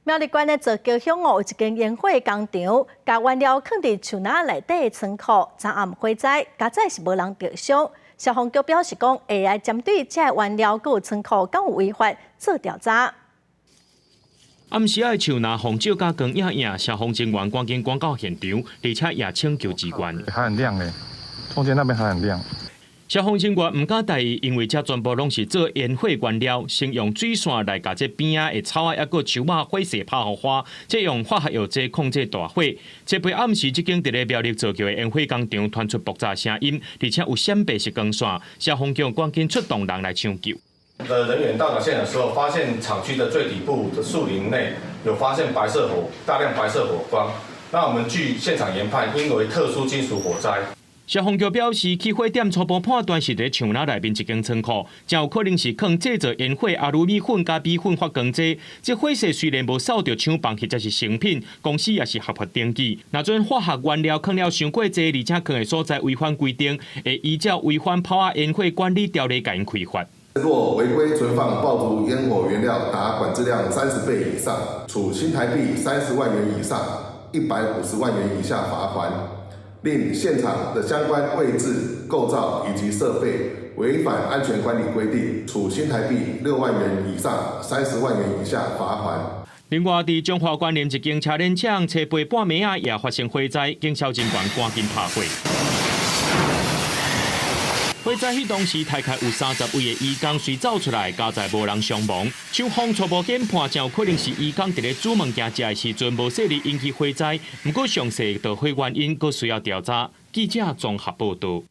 苗栗縣的造橋鄉哦，有一間煙火工廠，共原料囥佇樹林內底的倉庫，昨暗火災，佳哉是無人著傷。消防局表示講，會來針對這个原料閣有倉庫敢有違法做調查。暗時仔的樹林風照佮光影影，消防人員趕緊趕到現場，而且也請求支援。還很亮誒，中間那邊還很亮。消防人員毋敢大意，因為這全部攏是做煙火原料，先用水線來共這邊仔的草仔抑閣樹仔火勢拍予花，再用化學藥劑控制大火。這擺暗時，這間佇咧苗栗造橋的煙火工廠傳出爆炸聲音，而且有閃白色光線，消防局趕緊出動人來搶救。的人員到達現場時候，發現廠區的最底部的樹林內有發現白色火，大量白色火光。那我們據現場研判，應為特殊金屬火災。消防局表示，起火點初步判斷是佇樹林內面一間倉庫，誠有可能是囥製造煙火阿魯米粉佮鎂粉發光劑。這火勢雖然無掃著廠房或者是成品，公司也是合法登記。若準化學原料囥了傷過濟，而且囥的所在違反規定，會依照違反炮仔煙火管理條例共𪜶開罰。若違規存放爆竹煙火原料達管制量30倍以上，處新台幣30萬元以上150萬元以下罰鍰。另現場的相關位置、構造以及設備違反安全管理規定，處新台幣6萬元以上30萬元以下罰鍰。另外，佇彰化縣一間車輪廠，初八半暝仔也發生火災，警消人員趕緊拍火。火災彼當時，大概有30位的移工隨走出來，佳哉無人傷亡。廠方初步研判，誠有可能是移工佇咧煮物件食的時陣無細膩引起火災。毋過詳細導火原因，閣需要調查。記者綜合報導。